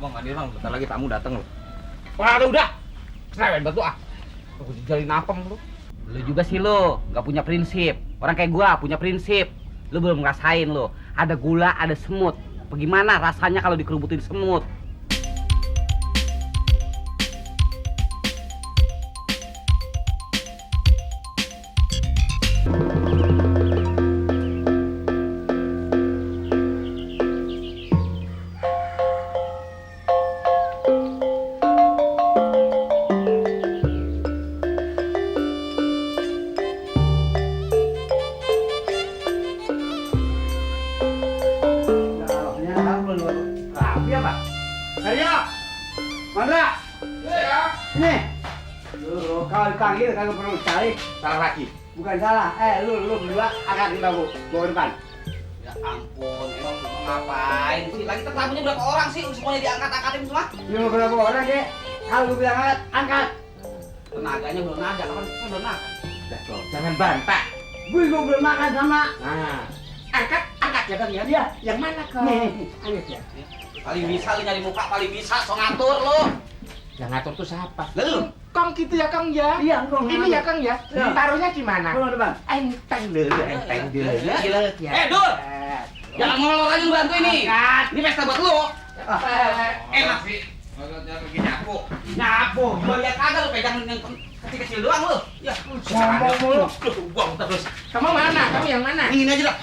Bang Adi bang, bentar lagi tamu datang loh. Wah, udah. Cerewet batu ah. Aku dijalin apem lu. Lu juga sih lu, nggak punya prinsip. Orang kayak gua punya prinsip. Lu belum ngerasain lu. Ada gula, ada semut. Bagaimana rasanya kalau dikerubutin semut? Rapi apa? Karyo! Mandra! Ya. Nih! Lu kalau dipanggil kagak perlu cari. Salah lagi. Bukan salah. Lu berdua angkat kita bawa depan. Ya ampun, emang lu ngapain sih? Lagi tamunya berapa orang sih? Semuanya diangkat-angkatin semua? Ya berapa orang, Dek? Kalau lu bilang angkat. Tenaganya belum ada, kan kita belum makan. Udah, tuh, jangan bantah. Gue belum makan sama. Nah, angkat ya kan ya dia. Yang mana kau? Nih, angkat ya. Paling bisa lu nyari muka, paling bisa so ngatur lu. Yang ngatur tuh siapa? Lu. Kong gitu ya Kang ya? Iya, Kong. Ini ya Kang ya? Ya. Taruhnya di mana? Belum depan. Enteng dulu, enteng dulu. Ya. Dul. Jangan ngolor aja lu bantu ini. Angkat. Ini pesta buat lu. Enak sih. Lagi nyapu. Nyapu. Gua lihat kagak lu pegang yang kecil-kecil doang lu. Ya, Ngomong mulu. Buang terus. Kamu mana? Kamu yang mana? Ini aja dah.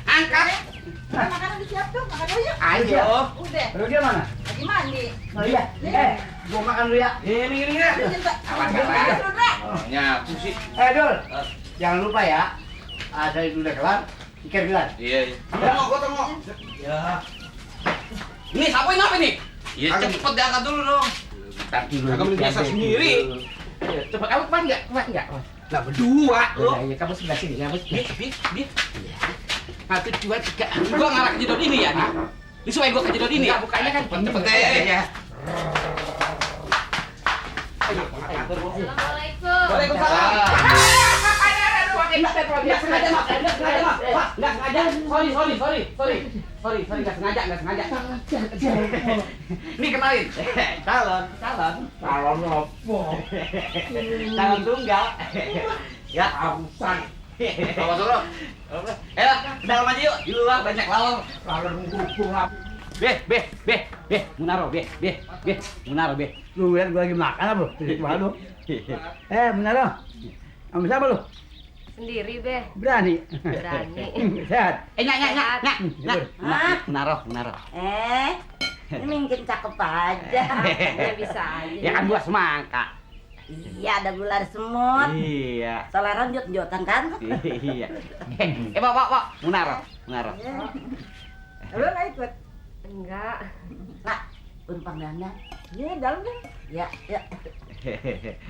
Angkat. Makanan disiap tuh, makan dulu yuk. Ayo. Udah, Lu dia mana? lagi mandi. Oh iya. Gua makan dulu ya. Ini. Awas. Nyapu sih. Dul, jangan lupa ya, ada itu udah kelar, ikan gelas. Iya. Gua tengok. Ya. Ini sapuin apa nih? Ya cepet diangkat dulu dong. Tapi dulu. Kagak beli biasa sendiri. Coba kamu kuat nggak? Kuat nggak? Lah berdua lu. Ya, kamu sebelah sini, kamu sebelah. Bi. 1, 2, 3. Gua ngarah kejedot ini ya nih. Ini supaya gua kejedot ini ya. Bukanya kan Cepet deh. ya. Assalamualaikum. Waalaikumsalam. Nggak sengaja, Mak. Nggak sengaja. Sorry, nggak sengaja. Nih kenalin. Calon. Calon opo? Calon tunggal. Ya, Abusan. bawa suruh. Lah, ke dalam aja yuk. Di luar banyak lawang. Calon ngubung apa? Munaro. Lu lihat gua lagi makan apa? Waduh. Munaro. Sama siapa lu? Sendiri, Be. Berani. Berani. Sehat. Munaro. Ini mungkin cakep aja. Ya bisa aja. Ya kan gua semangka. Iya, ada gula, ada semut. Iya. Soleran jot-jotan kan? Iya. Pak. Munaro. Lu nggak ikut? Enggak. Nak, umpang dana. Iya, dalam deh. Ya.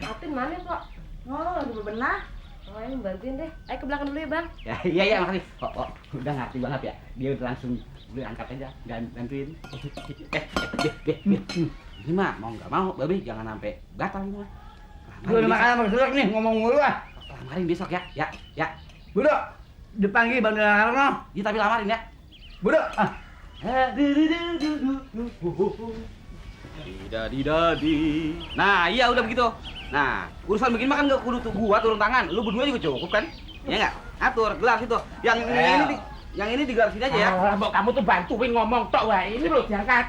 Apin mana, Pak? Oh, lagi bebenah. Oh, yang bantuin deh. Ayo ke belakang dulu ya, Bang. Iya, makasih. Oh, udah ngerti banget ya. Dia udah langsung udah angkat aja, gantuin. Ini mah mau nggak mau, babi jangan sampai gatal ini mah. Gua udah makan sama sedek nih, ngomong mulu ah. Lamarin besok ya. Budok, dipanggil Bang Darno. Dia tapi lamarin ya. Budok. Didadi. Nah, iya udah begitu. Nah, urusan begini mah kan nggak kudu tuh gua turun tangan. Lu berdua juga cukup kan? Ya nggak? Atur gelas itu. Yang ini digelar sini aja ya. Mbok kamu tuh bantuin ngomong tok wae. Ini loh diangkat.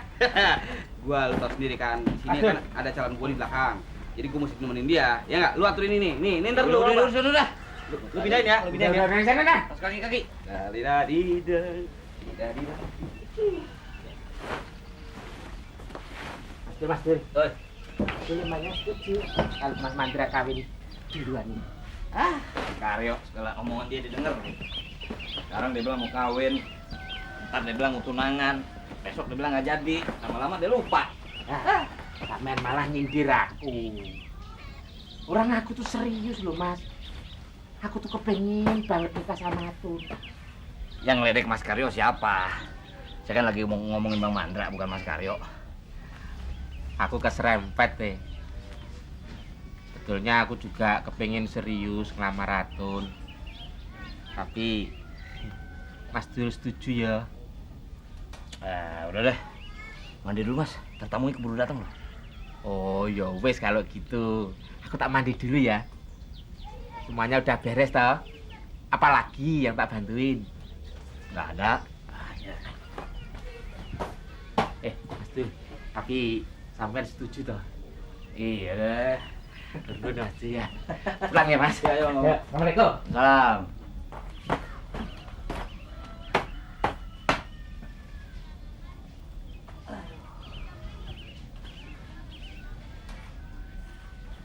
Gua lu tau sendiri kan. Di sini kan ada calon gua di belakang. Jadi gua mesti nemenin dia. Ya nggak? Lu aturin ini. Nih ntar lu. Udah. Lu pindahin ya. Dari sana dah. Pas kaki. Didadi. Mas Dur. Oi. Itu lumayan setuju. Kalau Mas Mandra kawin duluan ini. Karyo, segala omongan dia didengar. Sekarang dia bilang mau kawin, ntar dia bilang mau tunangan, besok dia bilang nggak jadi, lama-lama dia lupa. Sampean malah nyindir aku. Orang aku tuh serius loh, Mas. Aku tuh kepengen banget nikah sama Atun. Yang ngeledek Mas Karyo siapa? Saya kan lagi ngomongin Bang Mandra, bukan Mas Karyo. Aku keserempet deh. Sebetulnya aku juga kepengen serius ngelamar Atun. Tapi Mas Dul setuju ya. Udah deh. Mandi dulu mas, ntar tamunya keburu datang loh. Oh ya wes kalau gitu. Aku tak mandi dulu ya. Semuanya udah beres toh. Apalagi yang tak bantuin? Nggak ada. Mas Dul, tapi sampean setuju toh? Iya deh. Tunggu aja ya. Pulang ya mas. Ya, Assalamualaikum. Salam.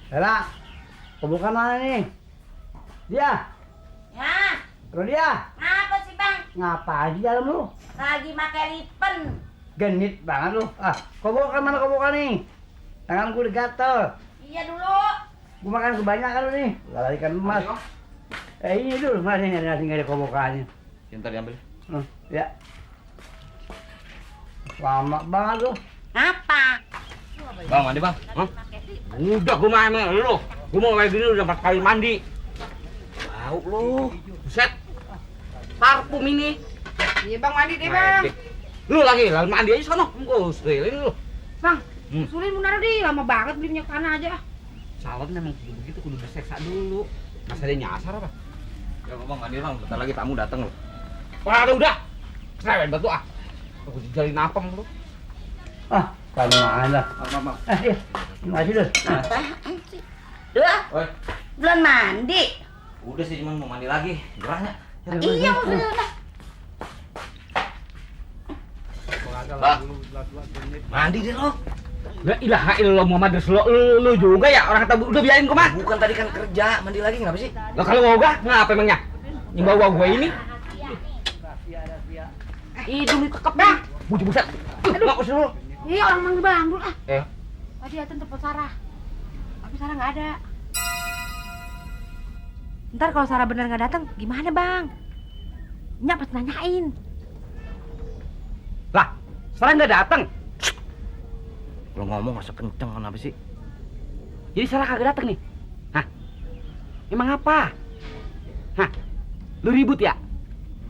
Hela, kebukan mana nih? Dia, Ya, Rodia, ngapa sih bang? ngapain di dalam lu? Lagi pakai lipen. Genit banget lu. Kebukan mana kebukan nih? Tangan gue gatel. Iya dulu. Gue makan kebanyakan lu nih. Gak larikan lu mas. Ini dulu, mas ini ada nasi nggak ada kebukannya. Ntar diambil. Ya. Lama banget lu. Apa? Bang, mandi bang. Lagi pakai lipen. Udah gue main lu. Gue mau kayak gini udah 4 kali mandi. Bau lu. Buset. Parfum ini. Iya bang, mandi deh bang. Lu lagi lalu mandi aja sono. Gue usulin lu. Bang, usulin Munaro di, lama banget beli minyak tanah aja. Salon memang begitu kudu diseksa dulu. Masa dia nyasar apa? Ya bang, mandi bang. Bentar lagi tamu datang loh. Wah, udah. Cerewet batu ah. Aku dijalin apem lu. Kelamaan lah. Bang. Iya. Terima kasih dulu. Duh, Oi. belum mandi. Udah sih, cuman mau mandi lagi. Gerahnya. Iya udah. Bang. Mandi deh lo. La ilaha illallah Muhammad Rasulullah. Lu juga ya orang kata udah biarin gua mah. Bukan tadi kan kerja, mandi lagi ngapa sih? Lah kalau mau gak ngapa emangnya? Yang bawa gua ini. Hidung ditekep dah. Buset. Enggak usah lu. Iya orang manggil bang dulu ah. Eh. Tadi Aten telepon Sarah. Tapi Sarah nggak ada. Ntar kalau Sarah benar nggak datang, gimana bang? Nyak pasti nanyain. Lah, sekarang nggak datang. Lo ngomong masa kenceng kenapa sih? Jadi Sarah kagak datang nih. Hah? Emang apa? Hah? Lu ribut ya?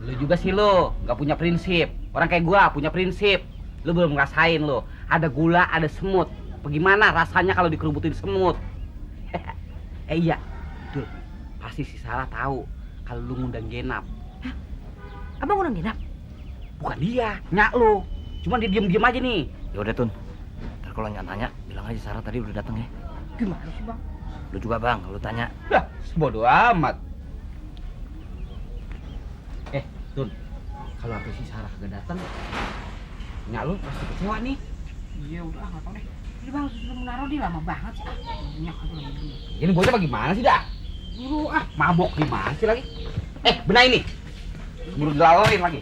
Lu juga sih lu, nggak punya prinsip. Orang kayak gua punya prinsip. Lu belum ngerasain lu. Ada gula, ada semut. Bagaimana rasanya kalau dikerubutin semut? Iya, betul. Pasti si Sarah tahu kalau lu ngundang Genap. Hah? Abang ngundang Genap? Bukan dia, nyak lu. Cuman dia diem-diem aja nih. Ya udah Tun. Ntar kalau nanya, bilang aja Sarah tadi udah datang ya. Gimana sih bang? Lu juga bang, lu tanya. Dah, bodo amat. Tun, kalau sampai si Sarah kagak datang, nyak lu pasti kecewa nih. Iya udah nggak tahu deh. Ini bang sudah Munaro di lama banget sih. Nyak aja lagi dulu. Ini bocah bagaimana sih dah? Dulu ah. Mabok gimana sih lagi? Benar ini. Buru dilalorin lagi.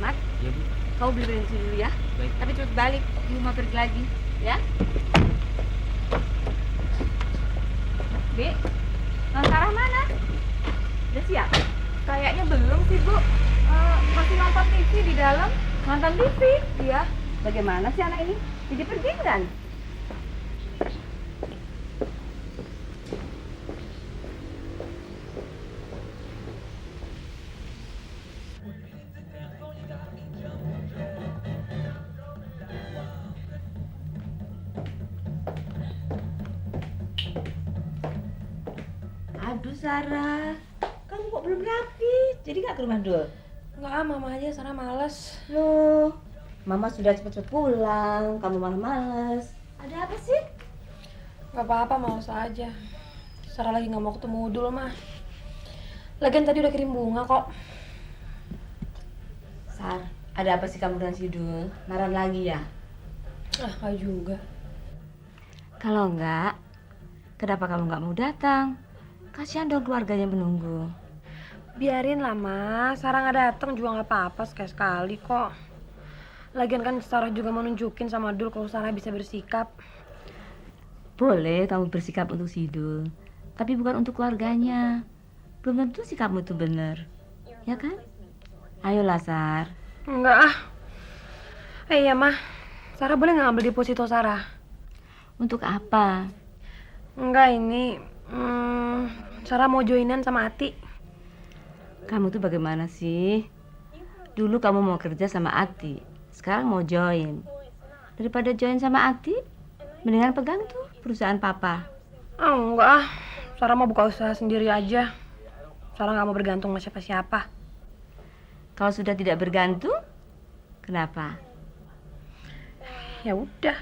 Mat, Iya, Bu. kau beli bensin dulu ya. Baik. Tapi cepet balik, di rumah pergi lagi, ya. Bi, non Sarah mana? Udah siap? Kayaknya belum sih Bu. Masih nonton TV di dalam. Nonton TV? Iya. Bagaimana sih anak ini? Jadi pergi kan? Aduh Sarah, kamu kok belum rapi? Jadi nggak ke rumah Dul? Enggak, mama aja, Sarah males. Loh, Mama sudah cepet-cepet pulang, kamu malah males. Ada apa sih? Gak apa-apa, males aja. Sarah lagi gak mau ketemu Dul mah. Lagian tadi udah kirim bunga kok. Sar, ada apa sih kamu dengan si Dul? Marah lagi ya? Ah, gak juga. Kalau enggak, kenapa kamu nggak mau datang? Kasihan dong keluarganya menunggu. Biarin lah, Ma. Sarah gak datang juga gak apa-apa, sekali-sekali kok. Lagian kan Sarah juga mau nunjukin sama Dul kalau Sarah bisa bersikap. Boleh kamu bersikap untuk Sidul, tapi bukan untuk keluarganya. Belum tentu sikapmu itu benar, ya kan? Ayolah, Sar. Enggak ah. Iya mah, Sarah boleh nggak ngambil deposito Sarah? Untuk apa? Enggak ini, Sarah mau joinan sama Ati. Kamu tuh bagaimana sih? Dulu kamu mau kerja sama Ati, sekarang mau join. Daripada join sama Ati, mendingan pegang tuh perusahaan papa. Oh enggak ah, Sarah mau buka usaha sendiri aja. Sarah nggak mau bergantung sama siapa-siapa. Kalau sudah tidak bergantung, kenapa? Ya udah.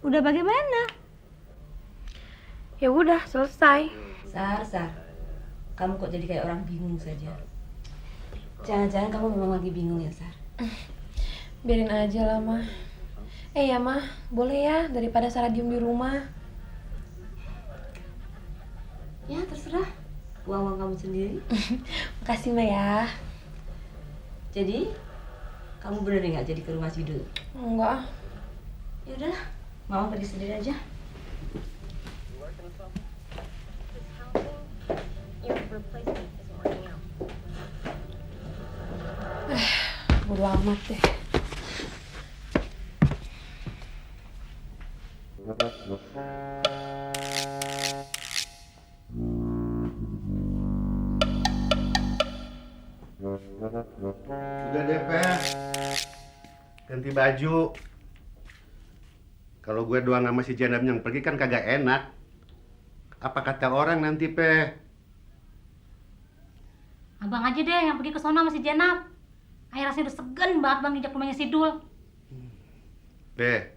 Udah bagaimana? Ya udah, selesai. Sar, kamu kok jadi kayak orang bingung saja? Jangan-jangan kamu memang lagi bingung ya, Sar? Biarin aja lah, Mah. Ya, Mah. Boleh ya, daripada Sarah diem di rumah. Ya, terserah. Uang kamu sendiri. Makasih, Mah ya. Jadi, kamu bener nggak jadi ke rumah Sidul? Enggak. Ya udah, Mama pergi sendiri aja. Bodo amat deh. Udah deh, Pe. Ganti baju. Kalau gue doang sama si Jenab yang pergi kan kagak enak. Apa kata orang nanti, Pe? Abang aja deh yang pergi ke sono sama si Jenab. Air rasanya udah segan banget bang ngejak rumahnya Sidul. Pe,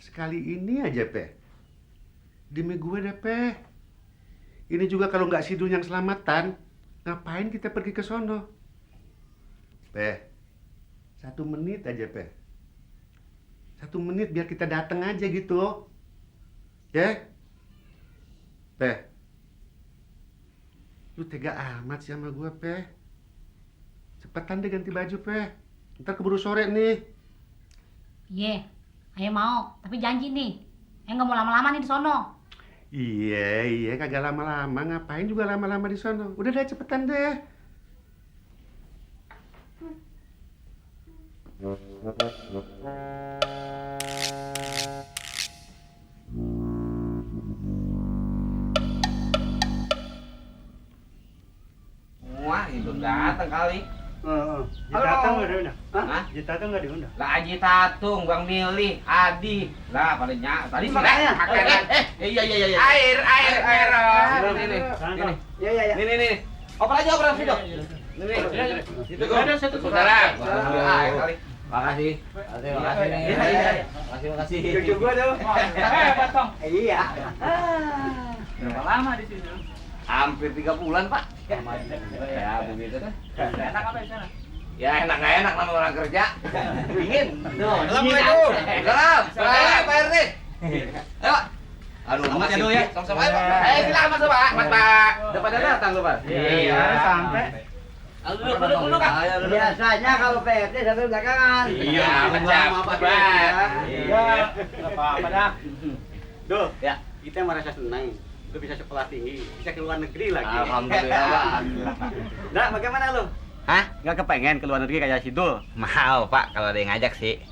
sekali ini aja, Pe. Demi gue deh, Pe. Ini juga kalau nggak Sidul yang selamatan, ngapain kita pergi ke sono? Pe, 1 menit aja, Pe. 1 menit biar kita datang aja gitu. Ya? Pe, lu tega amat sih sama gue, Pe. Cepetan deh ganti baju, Pe. Ntar keburu sore nih. Iya, ayo mau. Tapi janji nih, nggak mau lama-lama nih di sono. Iya, kagak lama-lama. Ngapain juga lama-lama di sono. Udah deh, cepetan deh. Wah, itu datang kali. Tatung nggak diundang? Hah? Tatung nggak diundang? Lah Aji Tatung, Bang Milih, Adi. Lah pada nyak. Tadi sih Makanya. makanan. Iya. Air. Ini. Iya. Nih. Oper aja situ. Nih. Itu ada satu saudara. Air kali. Makasih. Makasih nih. Makasih. Cucu gua tuh. Potong. Iya. Berapa lama di sini? Hampir 3 bulan, Pak. Ya, begitu deh. Enak apa di sana? Ya enak nggak enak namanya orang kerja. Dingin. Assalamualaikum. Salam, Pak RT. Ayo, Pak. Aduh, makasih ya, sama-sama ya, Pak. Silakan masuk, Pak. Mas, Pak. Udah pada datang lu, Pak. Iya, sampai. Duduk, Kak. Biasanya kalau PRT sampai belakangan. Iya, macam apa, Pak? Iya, nggak apa-apa dah. Duh, Ya. kita merasa senang. Lu bisa sekolah tinggi, bisa ke luar negeri lagi. Alhamdulillah, Pak. Nah, bagaimana lu? Hah? Nggak kepengen ke luar negeri kayak Sidul? Mau, Pak, kalau ada yang ngajak sih.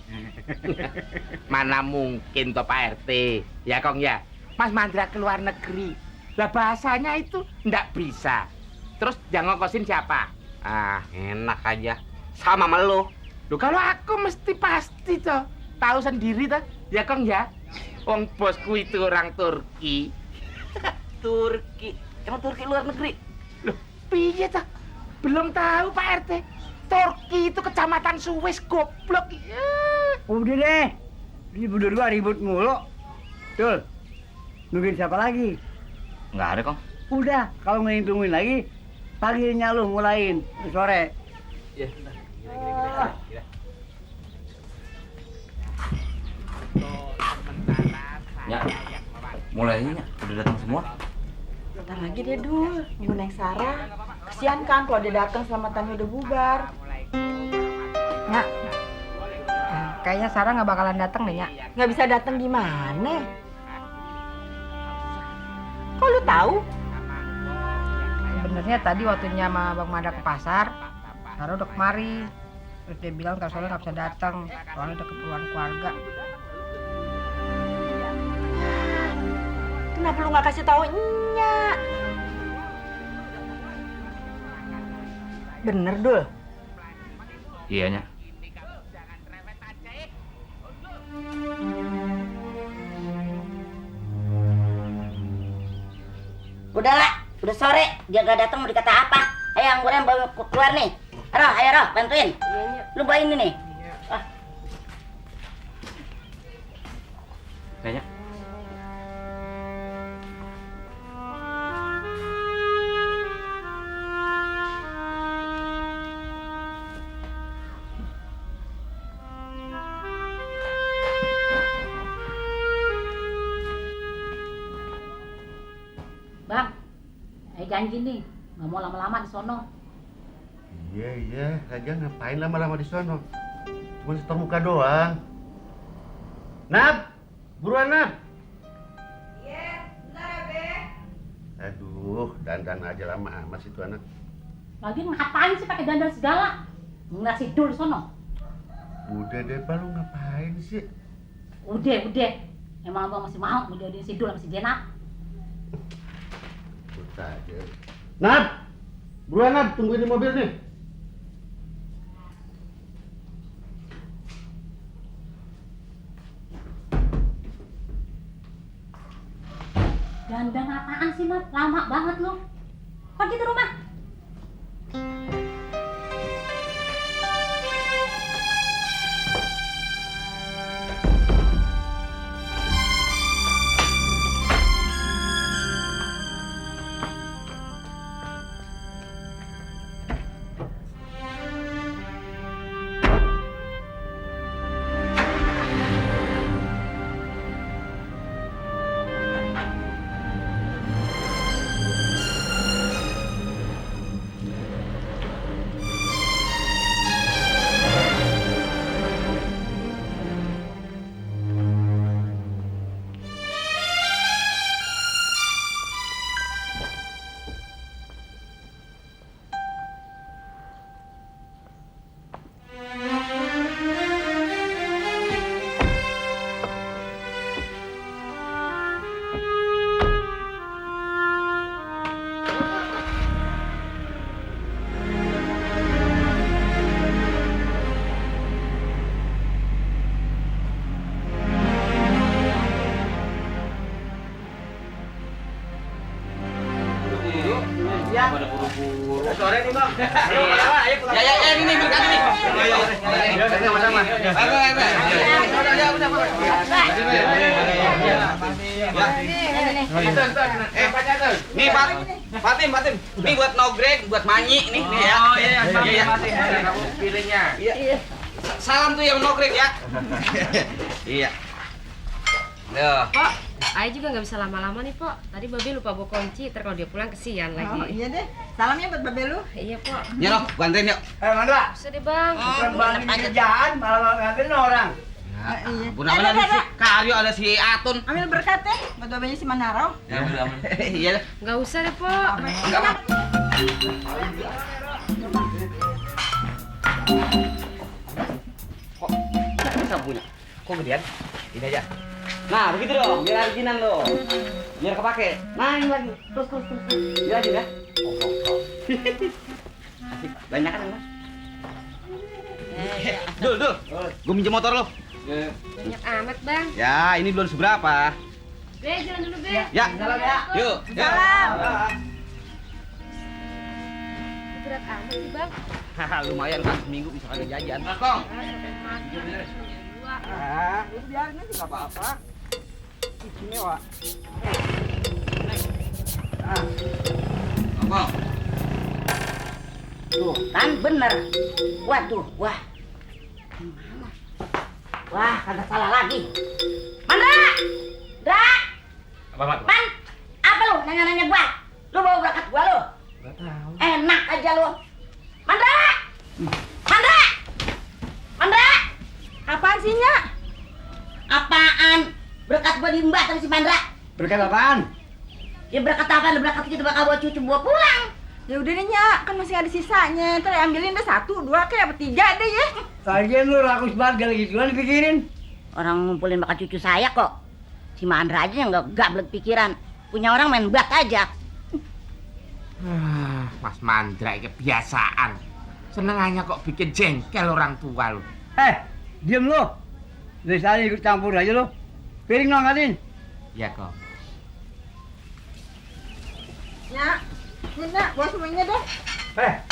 Mana mungkin toh Pak RT. Ya, Kong ya. Mas Mandra ke luar negeri. Lah bahasanya itu nggak bisa. Terus yang ngongkosin siapa? Ah, enak aja. Sama sama lo. Duh, kalau aku mesti pasti toh. Tahu sendiri toh. Ya, Kong ya. Wong bosku itu orang Turki. Turki. Emang Turki luar negeri? Loh, piye toh? Belum tahu Pak RT. Turki itu kecamatan Suwis, goblok. Udah deh, ini berdua ribut mulu. Tuh, nungguin siapa lagi? Nggak ada, Kong. Udah, kalau ngitungin lagi, paginya lu mulain, sore. Ya, Ya, mulainya udah datang semua. Bentar lagi deh, Dul. Nunggu naik Sarah. Kesian kan kalau dia datang selamatannya udah bubar. Nyak, kayaknya Sarah nggak bakalan datang deh, Nyak. Nggak bisa datang gimana? tahu? Sebenarnya tadi waktunya sama Bang Mada ke pasar, Sarah udah kemari. Terus dia bilang Kak Soleh nggak bisa datang, soalnya ada keperluan keluarga. Kenapa lu nggak kasih tahu Nyak? Bener, Dul. Iya, Nya. Udahlah, udah sore, dia gak datang mau dikata apa? Ayo anggurnya bawa keluar nih. Ayo Roh, bantuin. Lu bawa ini nih. Nya. Bang, saya janji nih, nggak mau lama-lama di sono. Iya, lagian ngapain lama-lama di sono? Cuma setor muka doang. Nap, buruan Nap. Iya, bentar ya, Be. Aduh, dandan aja lama amat sih tuh anak. Lagi ngapain sih pakai dandan segala? Nggak tidur di sono. Udah deh, Pak, lu ngapain sih? Udah. Emang abang masih mau ngejadiin Sidul sama si Jena? Aja. Nap, buruan Nap, tungguin di mobil nih. Dandan apaan sih, Nat? Lama banget lu. Kok gitu rumah? Pada buru-buru. Sore nih, Bang. Ayo pulang. Ya, ini berkat ini. Ayo. Sama-sama. Nih, Fatim. Nih buat nogrek, buat manyi nih ya. Oh iya, kamu pilihnya. Iya. Salam tuh yang nogrek ya. Iya. Pok, Ayah juga nggak bisa lama-lama nih, Pok. Tadi Babe lupa bawa kunci, ntar kalau dia pulang kesian lagi. Oh iya deh, salamnya buat Babe lu. Iya, Pok. Nyerok, bantuin yuk. Mandra. Bisa deh, Bang. Bukan banding kerjaan, malah nganterin orang. Iya. Bu namanya ada si Karyo, ada si Atun. Ambil berkat deh, buat Babenya si Manaro. Ya udah. Iya. Nggak usah deh, Pok. Enggak apa. Kok bisa punya? Kok gedean? Ini aja. Nah, begitu dong, biar rajinan lo. Biar kepake. Nah, ini lagi. Terus. Biar aja ya. Asik, banyak kan, Mas? Dul. Gue minjem motor lo. Banyak amat, Bang. Ya, ini belum seberapa. Be, jalan dulu, Be. Ya. Salam ya. Yuk. Salam. Berat amat sih, Bang. Haha, lumayan kan seminggu bisa kagak jajan. Mas, Kong. Itu biarin aja nggak apa-apa. Istimewa. Kong. Tuh, kan bener. Waduh, wah. Gimana? Wah, kagak salah lagi. Mandra! Dra! Apa, Mat? Man, apa lu nanya-nanya gua? Lu bawa berangkat gua lu? Nggak tahu. Enak aja lu. Mandra! Apaan sih, Nyak? Apaan? Berkat gua diembat sama si Mandra. Berkat apaan? Ya berkat apa? Berkat kita bakal bawa cucu bawa pulang. Ya udah deh Nyak, kan masih ada sisanya. Ntar ambilin deh 1, 2 kayak apa 3 deh ya. Lagian lu rakus banget gak gituan dipikirin. Orang ngumpulin bakal cucu saya kok. Si Mandra aja yang gak belet pikiran. Punya orang main bat aja. Mas Mandra ini kebiasaan. Senengannya kok bikin jengkel orang tua lu. Diem lu. Dari sana ikut campur aja lu. Piring dong Adin. Iya kok. Nyak, ini Nyak, bawa semuanya deh.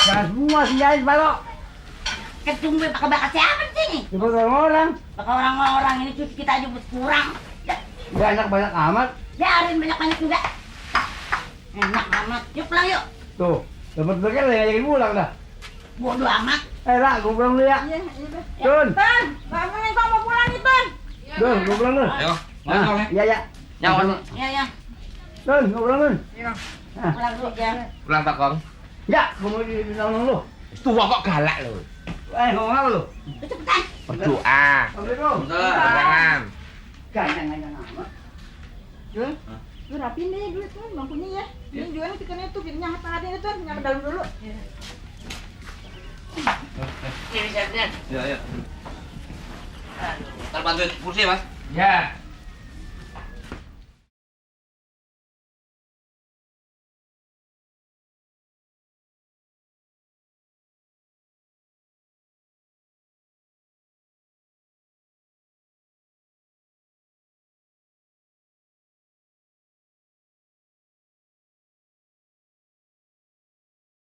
Jangan semua senjata balok. Ketumbe bakal siapa sih nih? Cuma orang-orang. Bakal orang-orang ini cucu kita aja kurang. Banyak amat. Biarin banyak-banyak juga. Enak amat. Yuk pulang yuk. Tuh, dapat bekal ya ngajakin pulang dah. Bodoh amat. Rak, gue pulang dulu ya. Iya, iya deh. Dun. Tan, kamu nih kok mau pulang nih, Tan? Dun, gue pulang dulu. Ayo, Iya, ya. Iya, ya. Dun, gue pulang dulu. Pulang dulu ya. Pulang tak Kong? Ya, gue mau dinolong lu. Tua kok galak lu. Ngomong apa lu? Cepetan. Berdoa. Assalamualaikum. Jangan. Ganang amat. Jul, lu rapiin deh dulu tuh bangkunya ya. Ini juga nih tekannya tuh, biar nyampe tengah itu, nyampe dalam dulu. Ini siapnya. Iya, iya. Ntar bantuin kursi, Mas. Ya.